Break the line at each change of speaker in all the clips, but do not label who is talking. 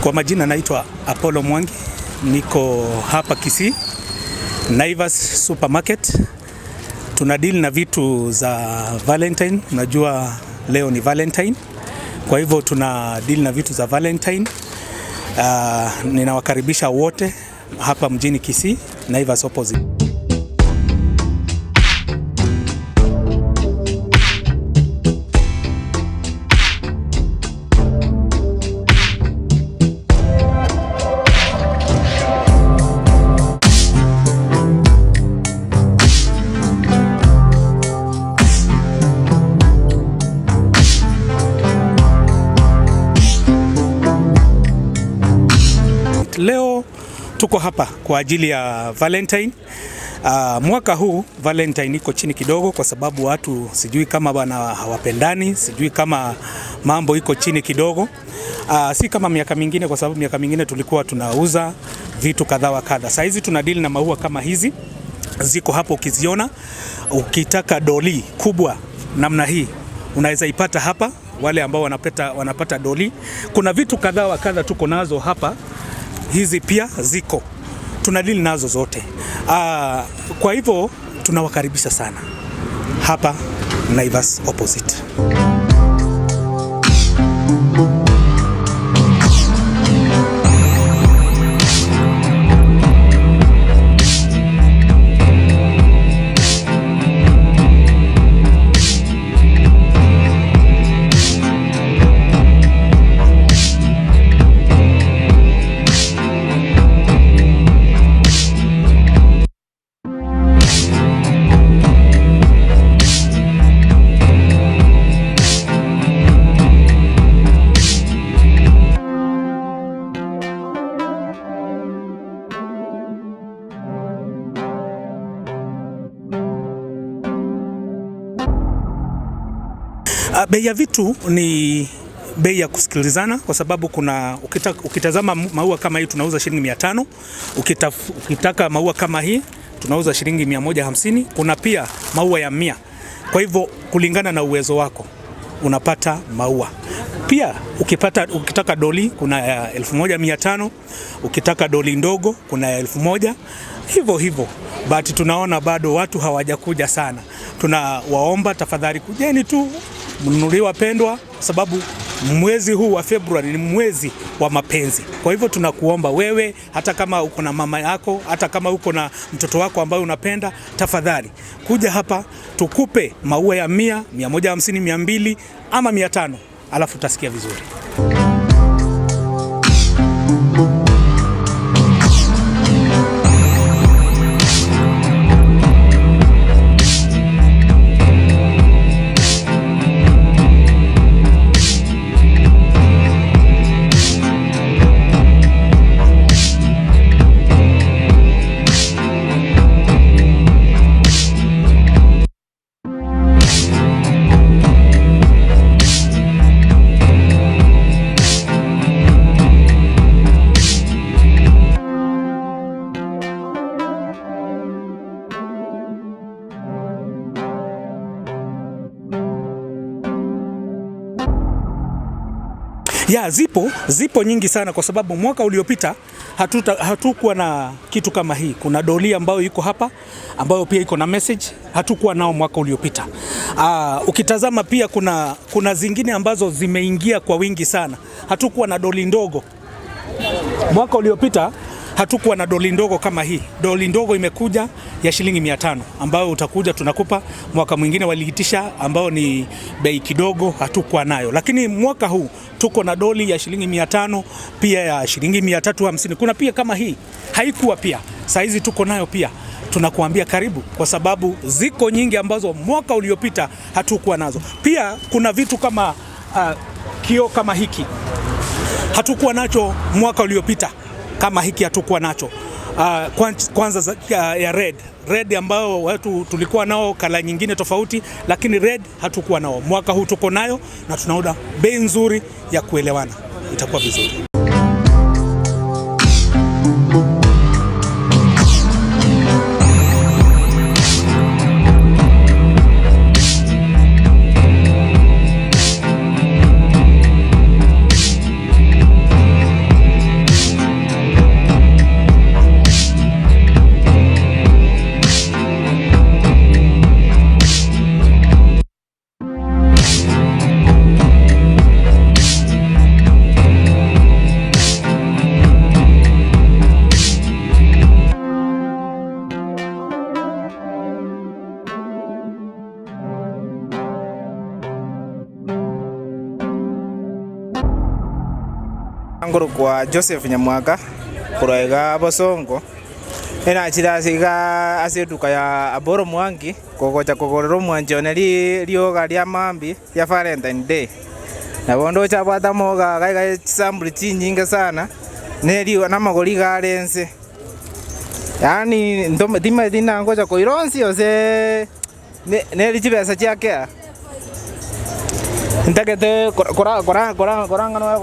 Kwa majina naitwa Apollo Mwangi, niko hapa Kisii, Naivas Supermarket. Tuna deal na vitu za Valentine. Unajua leo ni Valentine, kwa hivyo tuna deal na vitu za Valentine. Ninawakaribisha wote hapa mjini Kisii, Naivas opposite. Leo tuko hapa kwa ajili ya Valentine. Mwaka huu Valentine iko chini kidogo kwa sababu watu sijui kama bana hawapendani, sijui kama mambo iko chini kidogo. Si kama miaka mingine kwa sababu miaka mingine tulikuwa tunauza vitu kadha wa kadha. Saa hizi tuna deal na maua kama hizi ziko hapo ukiziona. Ukitaka doli kubwa namna hii unaweza ipata hapa, wale ambao wanapata doli. Kuna vitu kadha wa kadha tuko nazo hapa, hizi pia ziko, tunadili nazo zote. Kwa hivyo tunawakaribisha sana hapa Naivas opposite. Bei ya vitu ni bei ya kusikilizana kwa sababu kuna ukitazama maua kama hii tunauza shilingi 500, ukitaka maua kama hii tunauza shilingi 150, kuna pia maua ya 100. Kwa hivyo kulingana na uwezo wako unapata maua. Pia ukitaka doli kuna ya 1500, ukitaka doli ndogo kuna ya 1000, hivyo hivyo. But tunaona bado watu hawajakuja sana. Tunawaomba tafadhali kujeni tu mnunulie wapendwa, sababu mwezi huu wa Februari ni mwezi wa mapenzi. Kwa hivyo tunakuomba wewe, hata kama uko na mama yako, hata kama uko na mtoto wako ambaye unapenda, tafadhali kuja hapa tukupe maua ya 100, 150, 200 ama 500, alafu utasikia vizuri. Ya, zipo nyingi sana kwa sababu mwaka uliopita hatukuwa na kitu kama hii. Kuna doli ambayo iko hapa ambayo pia iko na message, hatukuwa nao mwaka uliopita. Ukitazama pia kuna zingine ambazo zimeingia kwa wingi sana. Hatukuwa na doli ndogo. Mwaka uliopita hatukuwa na doli ndogo kama hii. Doli ndogo imekuja ya shilingi 500 ambayo utakuja tunakupa. Mwaka mwingine waliitisha ambao ni bei kidogo, hatukuwa nayo. Lakini mwaka huu tuko na doli ya shilingi 500, pia ya shilingi 350. Kuna pia kama hii haikuwa pia, saa hizi tuko nayo pia. Tunakuambia karibu kwa sababu ziko nyingi ambazo mwaka uliopita hatukuwa nazo. Pia kuna vitu kama kioo kama hiki hatukuwa nacho mwaka uliopita. Kama hiki hatukuwa nacho. Kwanza ya red. Red ambao watu tulikuwa nao kala nyingine tofauti, lakini red hatukuwa nao. Mwaka huu tuko nayo na tunaona bei nzuri ya kuelewana. Itakuwa vizuri.
Nkorokwa Joseph Nyamwaka korwa igaa Bosongo, enachire ase igaa ase eduka ya Aboro Mwangi kogocha kogorera omwanchi one rioga ria maambia ria Valentine day. Nabo ndoche abwate amauga iga iga chisampuli chinyinge sana, ne rigo namagori iga are inse. Yaani ntome timanyeti nangocha koira onsi gose neri chibesa chia kea. Ntagete kora kora kora korang'ana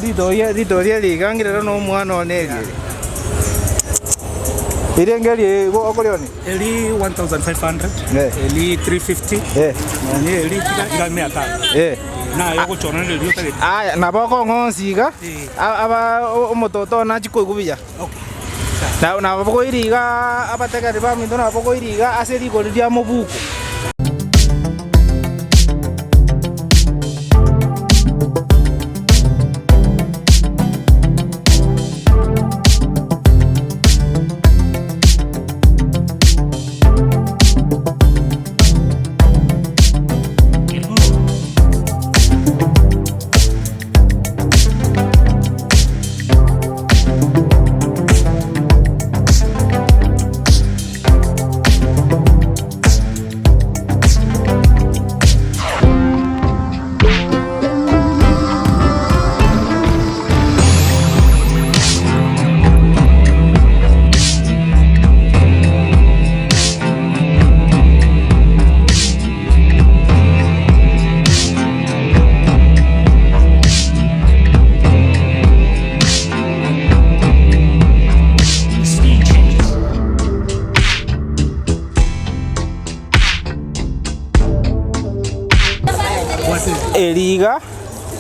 ritoria ritoria eri iga ng'irere na omwana one eri eri. Eri eri igo okorioni?
Eri 1500,
Eh.
eri 350,
Eh.
nonye eri tiga iga mia tano.
Eh.
Naye ogochora nere eri otagete.
Aya nabo okong'onsi iga,
Eh.
aba omototo one achie koigwa buya.
Okay.
Na nabo bokoira iga abategeri baminto nabo bokoira iga ase rigori ria mobuko. Eri iga,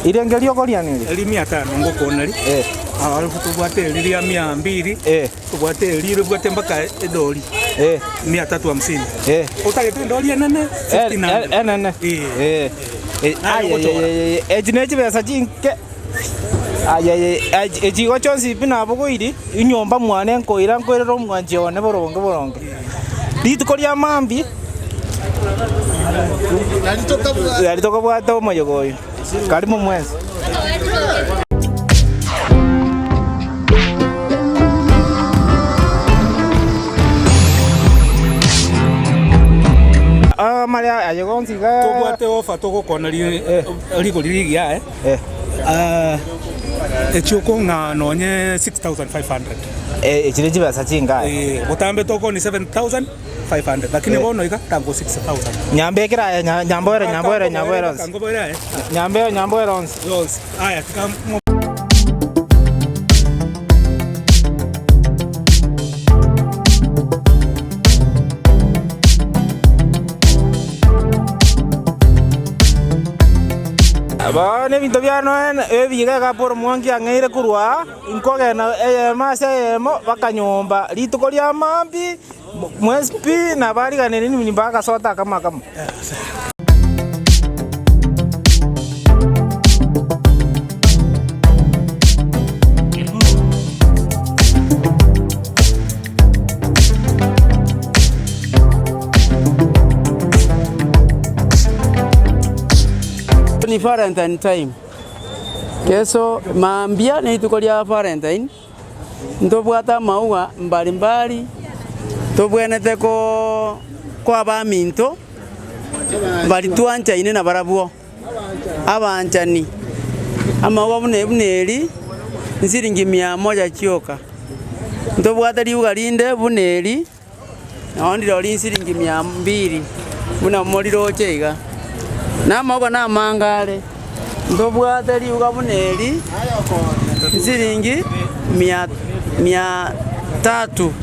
irenge ri'okoriana eri?
Eri mia tano ngokona ri.
Eh.
Alafu tobwate eri ria mia mbiri.
Eh.
Tobwate eri ribwate mpaka edori.
Eh.
Mia tatu hamsini.
Eh.
Otagete endori enene 1500.
Enene.
Eh.
Eh.
Naye ogochora.
Echi ne chibesa chinke. Ayayaya echi igo chionsi pi nabogoiri, enyomba mwane nkoira nkoirera omwanchi one boronge boronge. Rituko ria mambia, nari tokabwate omoyega oyo. Karibu mwensi. Amare aye gonsi iga.
Tobwate ofa togokwana rigori rigiya eh.
Eh.
Ah, echiokong'a nonye 6500.
Eh, echi ne chibesa chingae?
Eh, botambe tokoni 7500 lakini
Eh.
bono iga tango 6000.
Nyambekere aye nya- nyamboere nyamboere nyamboere onsi.
Kangoboere aye.
Nyambeo nyamboere onsi.
Yonsi. Aya tika mo-
Bono ebinto biane ebiga iga Paul Mwangi ang'eire korwa aa, inkogenda eyemo ase eyemo mpaka nyomba, rituko ria mambia, mwensi pi nabariganirie nini bagasota akamo akamo.
Ni Valentine time. Keso mambia ne rituko ria Valentine, ntobwate amauga mbali mbali, tobwenerete koo koa abaminto baria twanchaine nabarabwo, abanchani. Amauga buna buna eri, nsiringi mia moja chioka. Ntobwate riuga rinde buna eri. Nao ndiroria nsiringi mia mbili, buna moriroche iga. Na amauga namange are, ntobwate riuga buna eri, nsiringi mia mia tatu.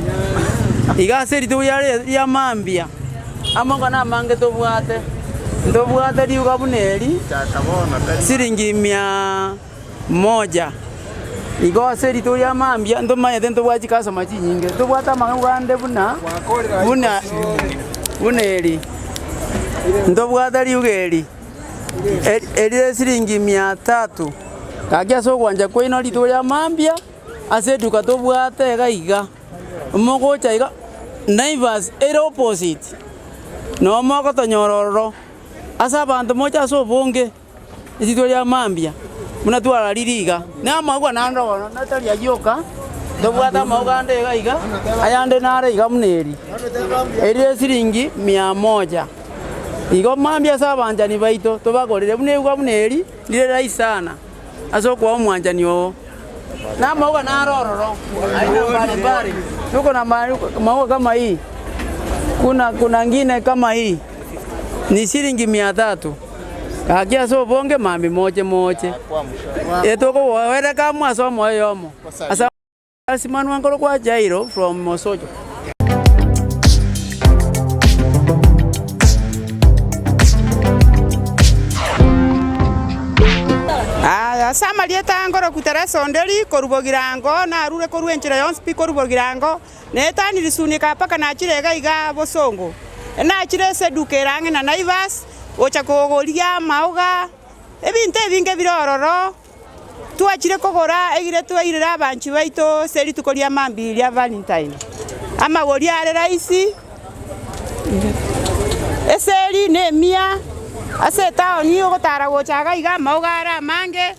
Iga ase rituko riare ria mambia, amauga namange tobwate, ntobwate riuga buna eri, siringi mia moja. Igo ase rituko ria mambia ntomanyete ntobwate chikasoma chinyinge, ntobwate amang'ana ande buna buna buna eri, ntobwate riuga eri, eri erire siringi mia tatu. Gaki ase ogwancha kwaino rituko ria mambia, ase eduka tobwate iga iga, mogocha iga Naivas ere opposite, noo mogotonyora ororo, ase abanto moche ase obonge. Rituko ria mambia. Buna twararire iga, na amauga naende bono natari ayio oka, ntobwate amauga ande iga iga, ayande nare iga buna eri. Eri esiringi mia moja. Igo mambia ase abanchani baito tobagorere buna euga buna eri, rire rahisi sana ase okoa omwanchani oo. Na amauga naro ororo, aina mbalimbali, tuko na maua kama hii, kuna kuna ngine kama hii ni shilingi mia tatu. Gaki ase obonge mambia moche moche, etokoboereka amo ase omoyo oyomo. Ase Simon nkorokwa Jairo from Mosocho.
Aya ase amarieta aya nkorokwa Teresa Onderi korwa Bogirango, narure korwa enchera yonsi pi korwa Bogirango, Naetani risunika mpaka nachire iga iga bosongo. Nachire ase eduka ere ang'e na Naivas, gocha kogorigia amaoga, ebinto ebinge bire ororo, twachire kogora egere twairere abanchi baito ase rituko ria mambia ria Valentine. Amagori are rahisi, eseri ne emia, ase etaoni ogotara gocha iga iga amaoga are amange.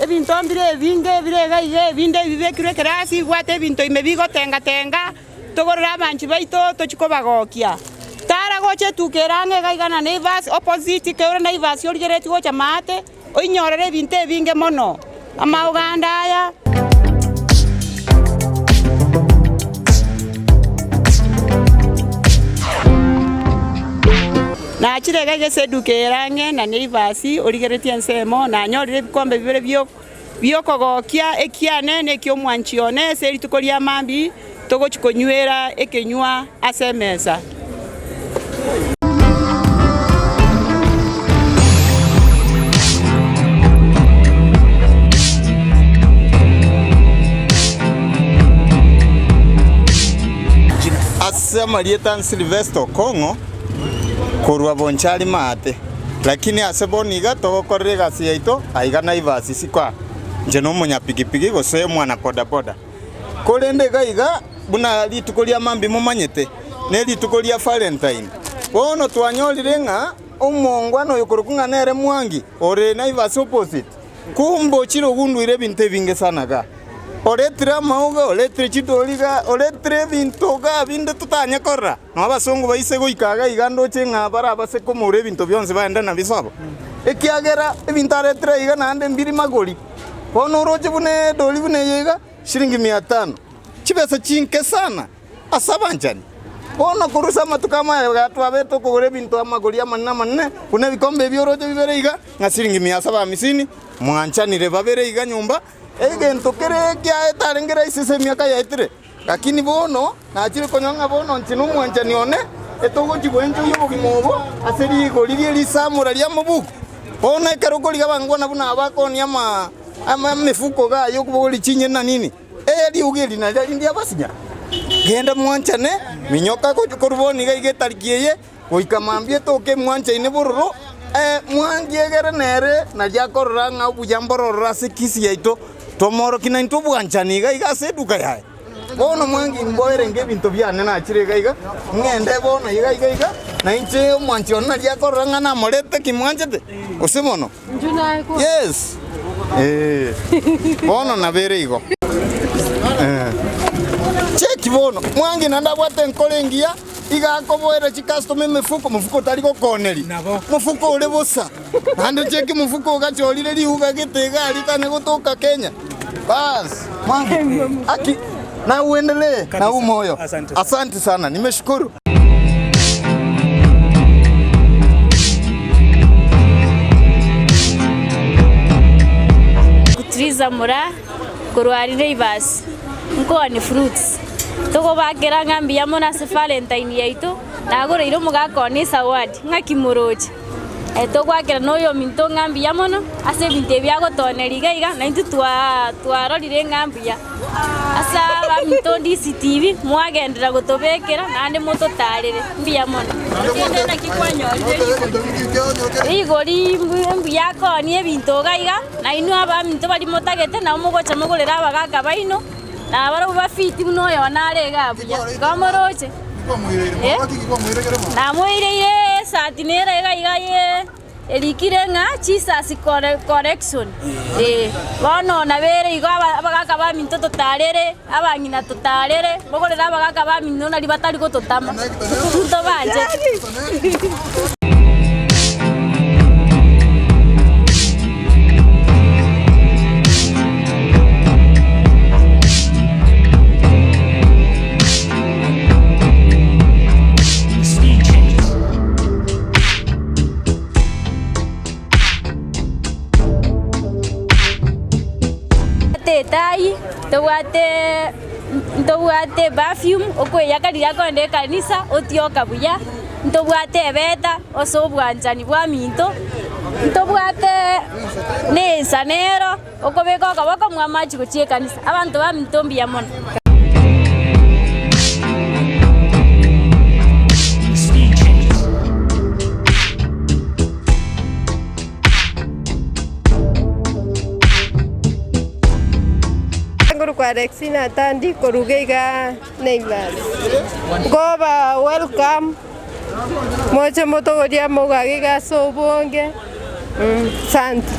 Ebinto mbire ebinge bire iga iga, ebinde bibekirwe ekerasi, bibwate ebinto ime bigotenga-tenga, togorere abanchi baito tochie kobagokia. Tara gocha etuka ere ang'e iga iga na Naivas opposite, ekero ore Naivas origereretie gocha maate, oinyorere ebinto ebinge mono, amaoganda aya. Nachire iga ase eduka ere ang'e na Naivas, origeretie ensemo, nanyorire ebikombe bibere bi'okogokia, ekiane na eki'omwanchi one, ase rituko ria mambia togochia konywera ekenywa ase emesa.
Ase amarieta a Sylvester Okong'o korwa Bonchari maate, lakini ase bono iga togokorera egasi yaito aiga Naivas isiko aa, inche nomonyapigipigi gose omwana bodaboda. Korende iga iga buna rituko ria mambia momanyete, nerituko ria Valentine. Bono twanyorire ng'a omongwana oyo korokwa ng'a nere Mwangi ore Naivas opposite, kumbe ochire ogunduire ebinto ebinge sana igaa. Oretire amauga, oretire chidori igaa, oretire ebinto igaa binde totanye korora. Nabo abasongo baise goika iga iga ndoche ng'a barabase komoura ebinto bionsi baende nabio sobo, ekiagera ebinto aretire iga naende mbiri magori. Bono oroche buna edori buna eye iga, shilingi mia tano, chibesa chinke sana ase abanchani. Bono korwa ase amatuko amaya iga twabete okogora ebinto amagori amanene amanene, buna ebikombe ebi oroche bibere iga, ng'a shilingi mia saba hamsini, mwanchanire babere iga nyomba, egento kere ekiaye tarenge rahisi ase emiaka yaetire. Lakini bono nachire konyora ng'a bono inche nomwanchani one, etogochia gwenchoria obogima obo ase rigori rie risamora ri'amabuku. Bono ekero okorigia abangwana buna aba bakoonia ama ama emefuko iga y'okobogoria chinyeni na nini, eye riuga eri nario rinde abasinya. Genda mwanchane, minyoka gochia korwa bono iga iga etariki eye, goika mambia etoke mwanchaine bororo, mwangiegere nere nario akorora ng'a obuya mbororo ase ekisi yaito, Tomorokia naintwe obwanchani iga iga ase eduka yaye. Bono mwangi mboerenge ebinto biane nachire iga iga, ng'ende bono iga iga iga, na inche omwanchi one naria akorora ng'a namorete ki mwanchete, gose mono? Yes, eh, bono nabere igo. Eh. Cheki bono, mwangi naende abwate enkoro engiya, iga akoboera chicustomer emefuko, mofuko tari gokoneria, mofuko ore bosa. Naende cheki mofuko ogachorire riuga gete iga aria tanya gotoka Kenya. Bas, mwangi, aki, na uendelee na huu moyo.
Asante sana.
Asante sana, nimeshukuru.
Kutiriza mura korwa aria Naivas, nkooni fruits, togobakera ng'a mbuya mono ase Valentine yaito, nagoreire omogaka one ezawadi, ng'aki moroche? Togwakera noyominto ng'a mbuya mono ase ebinto ebi agotoneria iga iga, naintwe twarorire ng'a mbuya. Ase abaminto DCTV, mwagenderera gotobekera naende mototarere, mbuya mono. Kende naki kwanyorire rigori? Rigori mbuya akoonia ebinto iga iga, nainwe abaminto baria motagete nabo mogocha mogorere abagaka baino, na barabwo bafiti buna oyone are igaa buya. Igo moroche? Namoireire esati nere iga iga ye. Erikire ng'a Jesus Correction. Ee, bono nabere igo abagaka baminto totarere, abang'ina totarere, mogorere abagaka baminto nario batari gototama. Ntobanchete. Tobwate etai, tobwate ntobwate eperfume, okoeyaka riria kogenda ekanisa otioka buya, ntobwate ebeta ase obwanchani bwa minto, ntobwate na ensa nero okobeka okoboko mwamachi gochia ekanisa. Abanto baminto mbuya mono.
Nkorokwa Alexina Atandi koruga iga Naivas. Nkoba welcome moche motogorie amauga iga ase obonge, asante.